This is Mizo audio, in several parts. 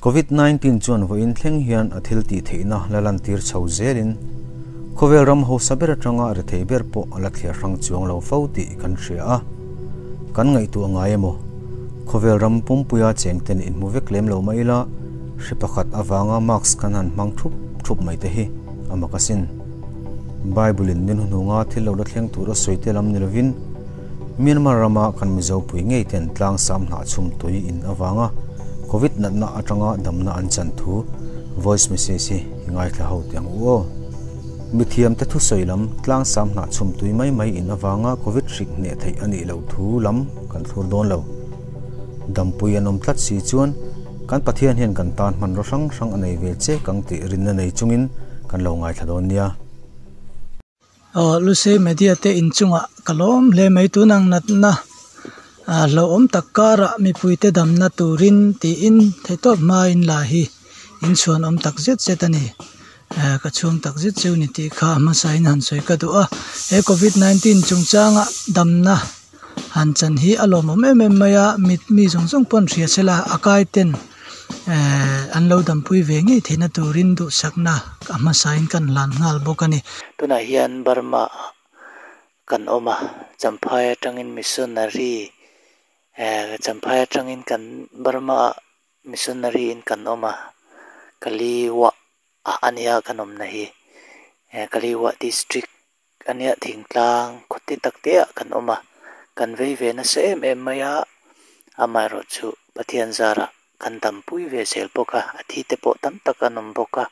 Covid 19 chuan vawiin thleng hian a thil tih theihna la lantir chho zelin khawvel ram hausa ber atanga rethei ber pawh a la thliar hrang chuang lo fo tih kan hria a. Kan ngaihtuah ngai emaw? Khawvel ram pumpuia chengten inhmu vek lem lo mai ila, hri pakhat avanga mask kan han hmang thup thup mai te hi a mak asin. Bible-in ni hnuhnunga thil lo la thleng tur a sawi te lam ni lovin, Myanmar rama kan Mizopui ngei ten tlangsam hnah chhum tui in avanga Covid natna atanga damna an chan thu voice message hi i ngaithla ho teh ang u aw. Mithiamte thusawi lam tlangsam hnah chhum tui mai mai in avanga Covid hrik hneh theih a nih loh thu lam kan thlur dawn lo. Dampui an awm tlat si chuan kan Pathian hian kan tan hmanraw hrang hrang a nei ve chek ang tih rinna nei chungin kan lo ngaithla dawn nia. Aw Lusei Media te inchungah ka lawm hle mai tunang natna ah hlauhawm tak karah mipuite damna turin tiin theihtawp hmain la hi inchhuan awm tak zet zet a ni. Eh ka chhuang tak zet cheu ni tih kha hmasa in han sawi ka duh a, he covid 19 chungchanga damna han chan hi a lawmawm em em mai a, mit mi zawng zawng pawn hria sela a kai ten eh an lo dampui ve ngei theihna turin duhsakna a hmasa in kan hlan nghal bawk a ni. Tunah hian Burma ah kan awm a, Champhai atangin missionary eh Champhai atangin kan Burma ah Missionary in kan awm a, Kaliwah ah a nia kan awmna hi, eh Kaliwah district a nia thingtlang khawti tak te ah kan awm a, kan vei ve nasa em em mai a, amaherawhchu Pathian zarah kan dampui ve zel bawk a, a thi te pawh tam tak an awm bawk a,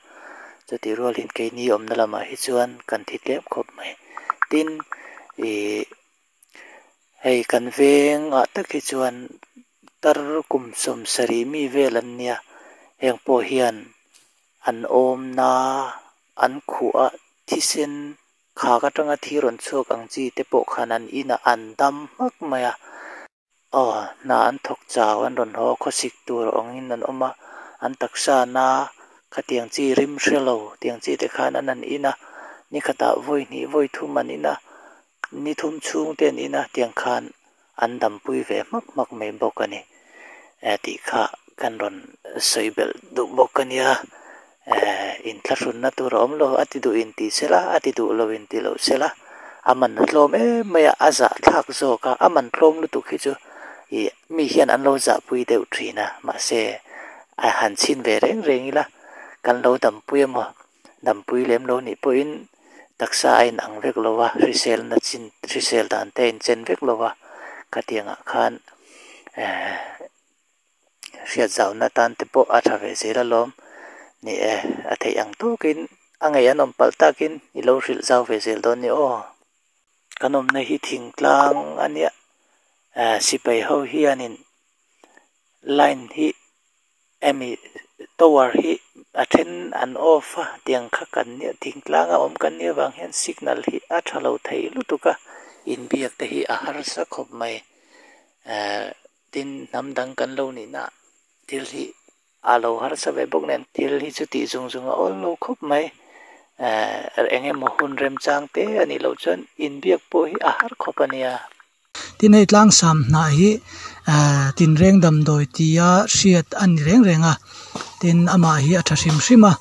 chutih rualin keini awmna lamah hi chuan kan thi tlem khawp mai. Tin, ih Hei kan vengah tak hi chuan tar kum 70 mi vel an nia, heng pawh hian an awmna an khuh a thisen khak atanga thi rawn chhuak ang chi te pawh khan an inah an dam hmak mai a, aw hna an thawk chau an rawn haw a khawsik tur awngin an awm a, an taksa na khatiang chi rim hre lo tiang chi te khan an han in a, nikhatah vawi hnih vawi thum an in a. Ni thum chhung te an ina tiang khan an dampui ve hmak hmak mai bawk a ni tih kha kan rawn sawi belh duh bawk a nia. Inthlahrunna tur a awm lo, a ti duh in ti sela, a ti duh lo in ti lo sela, a man a tlawm em mai a, a zahthlak zawk a, a man tlawm lutuk hi chu ih mi hian an lo zahpui deuh thin a, mahse a han chhin ve reng reng ila kan lo dampui emaw Dampui lem lo nih pawhin taksa a inang vek lo a, hriselna chin hrisel dan te a inchen vek lo a, khatiangah khan eh hriat zauna tan te pawh a tha ve zel alawm. Ni e, a theih ang tawkin a ngei an awm palh takin i lo hrilh zau ve zel dawn ni aw. Kan awmna hi thingtlang a nia, eh sipai ho hianin line hi Hemi tower hi a then an off a tiang kha kan nia thingtlang a awm kan nih avang hian signal hi a tha lo thei lutuk a inbiak te hi a harsa khawp mai ehh tin hnam dang kan lo nihna thil hi a lo harsa ve bawk nen thil hi chu tih zung zung a awl lo khawp mai ehh eng emaw hun remchang te a nih loh chuan inbiak pawh hi a har khawp a nia. Tin hei tlangsam hnah hi eh tinreng damdawi tia hriat a ni reng reng a, tin amah hi a tha hrim hrim a,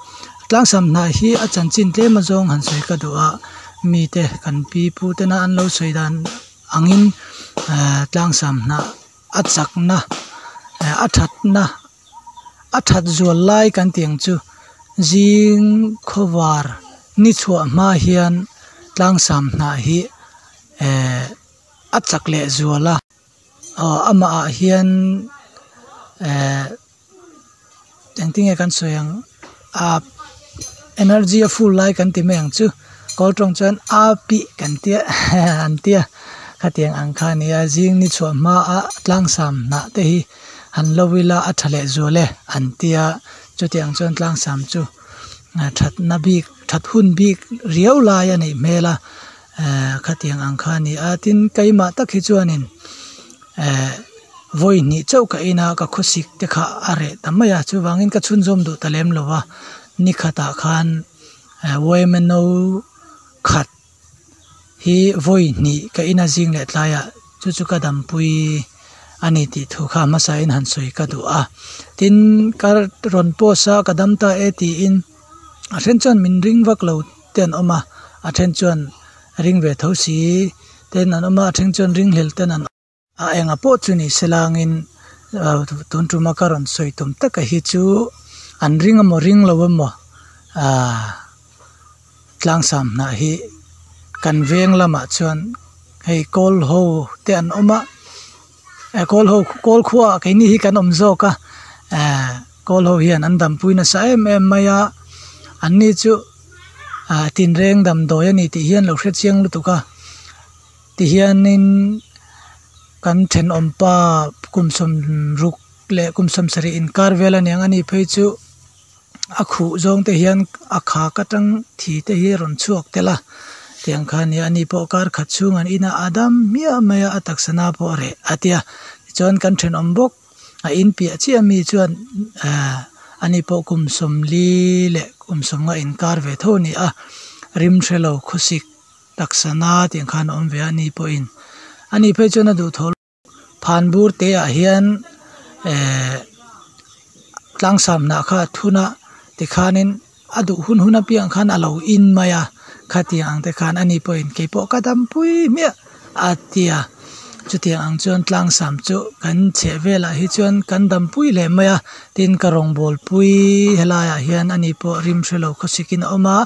tlangsam hnah hi a chanchin tlem azawng han sawi ka duh a, mite kan pi pu tena an lo sawi dan angin eh tlangsam hnah a chakna eh a thatna a that zual lai kan tih ang chu zing khawvar ni chhuah hma hian tlangsam hnah hi eh a chak leh zual a aw amah ah hian eh engtin nge kan sawi ang ah energy a full lai kan ti mai ang chu kawl tawng chuan a pih kan tia an tia khatiang ang kha a nia zing ni chhuah hma a tlangsam hnah te hi han lo ila a tha leh zual e an tia chutiang chuan tlangsam chu thatna bik that hun bik riau lai a neih hmel a. Eh khatiang ang kha a ni a tin keimah tak hi chuanin eh vawi hnih chauh ka in a ka khawsik te kha a reh ta mai a chuvangin ka chhunzawm duh ta lem lo va ni khatah khan eh uaimano khat hi vawi hnih ka in a zing leh tlaiah chu chu ka dampui. a ni tih thu kha hmasain han sawi ka duh a. Tin, ka rawn post a, ka dam ta e tiin a then chuan min ring vak lo te an awm a, a then chuan ring ve tho si ten an awm a, a then chuan ring hlel ten an awm a. Enga pawh chu ni se langin tun tuma ka rawn sawi tum taka hi chu an ring emaw ring lo emaw aaa tlangsam hnah hi kan veng lamah chuan hei kawl ho te an awm a kawl ho kawl khuaah keini hi kan awm zawk a ehh kawl ho hian an dampui nasa em em mai a an ni chu ah tinreng damdawi a ni tih hi an lo hre chiang lutuk a tihianin kan thenawm pa kum sawmruk leh kum sawmsarih inkar vel a niang a ni phei chu. A khuh zawng te hian a khak atang thi te hi a rawn chhuak tel a tiang kha nia ani pawh kar khat chhung an in a a dam hmiah mai a a taksa na pawh a reh a tia tichuan kan thenawm bawk a in piah chiah ami chuan ahh ani pawh kum sawmli leh kum sawmnga inkar ve tho a ni a rim hrelo khawsik taksa na tiang khan a awm ve a ani pawhin ani phei chuan a duhthawh. Phanbur te ah hian ehh tlangsam hnah kha a thun a tikhanin a duh hun hun apiang khan a lo in mai a khatiang ang te khan ani pawhin keipawh ka dampui hmiah a tia chutiang ang chuan tlangsam chu kan chheh velah hi chuan kan dampui hle mai a tin ka rawngbawl pui helaiah hian ani pawh rim hrelo khawsikin a awm a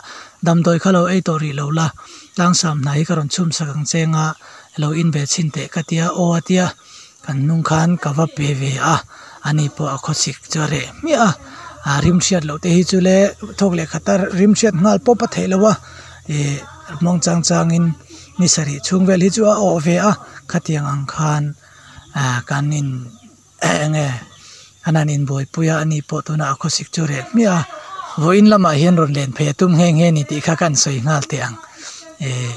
damdawi kha lo ei tawh rih lo la tlangsam hnah hi ka rawn chhum sak ang cheng a. Lo in ve chhin teh ka tia aw a tia kan hnung khan ka va pe ve a ani pawh a khawsik chu a reh hmiah a ah rim hriat loh te hi chu le thawk leh khat a rim hriat nghal pawp a theih loh a ih hmawng chang chang in ni sarih chhung vel hi chu a awh ve a khatiang ang khan ah kan in eng nge an han inbuaipui a ani pawh tunah a khawsik chu reh hmiah a vawiin lamah hian rawn len phei a tum nghe nghe a ni tih kha ka han sawi nghal teh ang ih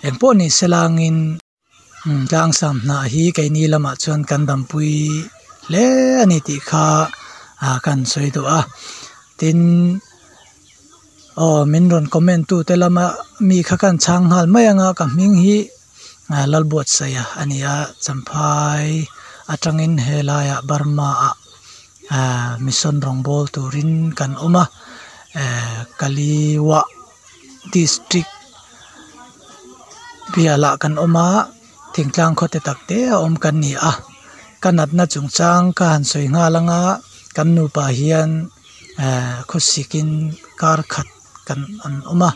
engpawh ni se langin tlangsam hnah hi keini lamah chuan kan dampui hle a ni tih kha ah ka han sawi duh a tin aw min rawn comment tu te lama mi kha ka han chhang nghal mai ang a ka hming hi. Lalbuatsaia a ni a, Champhai atangin helaiah Burma ah mission rawngbawl turin kan awm a, Kaliwa district bialah kan awm a, thingtlang khaw te tak te a awm kan ni a, ka natna chungchang ka han sawi nghal anga kan nupa hian khawsikin kar khat. kan an awm a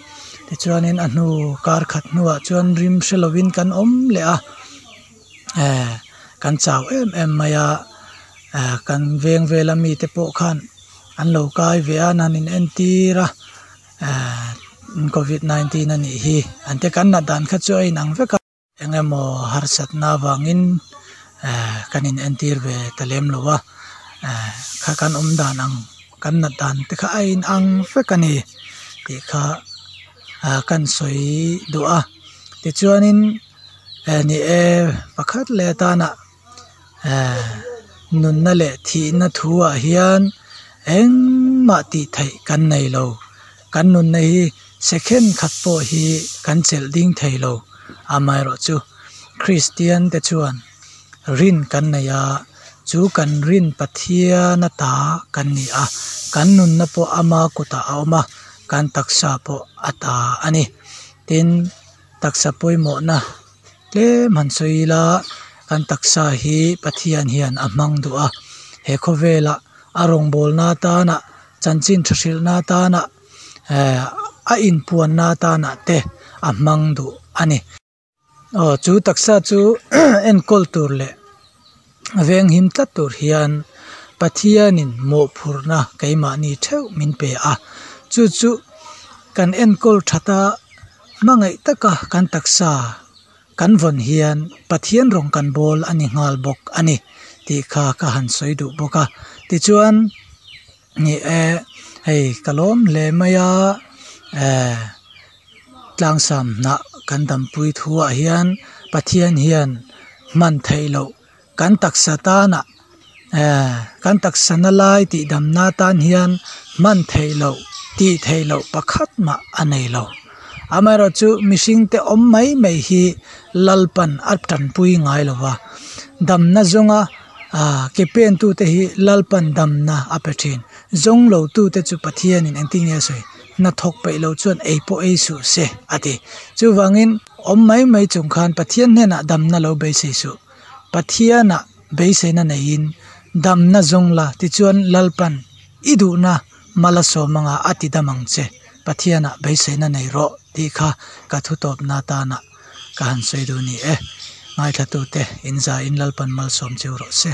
tichuanin a hnu kar khat hnuah chuan rim hre lovin kan awm leh a eh kan chau em em mai a eh kan veng vela mite pawh khan an lo kai ve a an han in entir a eh covid 19 a nih hi an tia kan nat dan kha chu a inang vek a. Eng emaw harsatna avangin eh kan in entir ve ta lem lo a eh kha kan awm dan ang kan nat dan te kha a in ang vek a ni tih kha ah kan sawi duh a tichuanin eh ni e pakhat leh atana eh nunna leh thihna thu ah hian engmah tih theih kan nei lo kan nunna hi second khat pawh hi kan chelh ding thei lo amaherawhchu Kristian te chuan rin kan nei a chu kan rin Pathian ata kan ni a kan nunna pawh ama kutah a awm a kan taksa pawh a ta a ni tin taksa pawimawhna. Tlem han sawi ila kan taksa hi Pathian hian a hmang duh a, he khawvela a rawngbawlna atana chanchin tha hrilhna atana eh a inpuanna atana te a hmang duh a ni. Aw chu taksa chu enkawl tur leh venghim tlat tur hian Pathianin mawhphurhna keimahni theuh min pe a, chu chu kan enkawl that a. Hmangaih taka kan taksa kan vawn hian Pathian rawng kan bawl a ni nghal bawk a ni tih kha ka han sawi duh bawk a. Tichuan, ni e, hei ka lawm hle mai a, eh tlangsam hnah kan dampui thuah hian Pathian hian hman theih loh kan taksa tana eh kan taksa na lai tih damna tan hian hman theih loh tih theih loh pakhat mah a nei lo. Amaherawhchu mihring te awm mai mai hi Lalpan a tanpui ngai lo va. Damna zawnga ke pen tute hi Lalpan damna a pe thin. Zawng lo tute chu Pathianin engtin nge a sawi? Hna thawk peih lo chuan ei pawh ei suh se a ti. Chuvangin awm mai mai chung khan Pathian hnenah damna lo beisei suh. Pathianah beiseina neiin damna zawng la tichuan Lalpan i duhna mala sawm anga a ti dam ang che. Pathianah beiseina nei rawh tih kha ka thutawpna atana ka han sawi duh ni e. Ngaithlatute, inzaiin Lalpan malsawm cheu rawh se.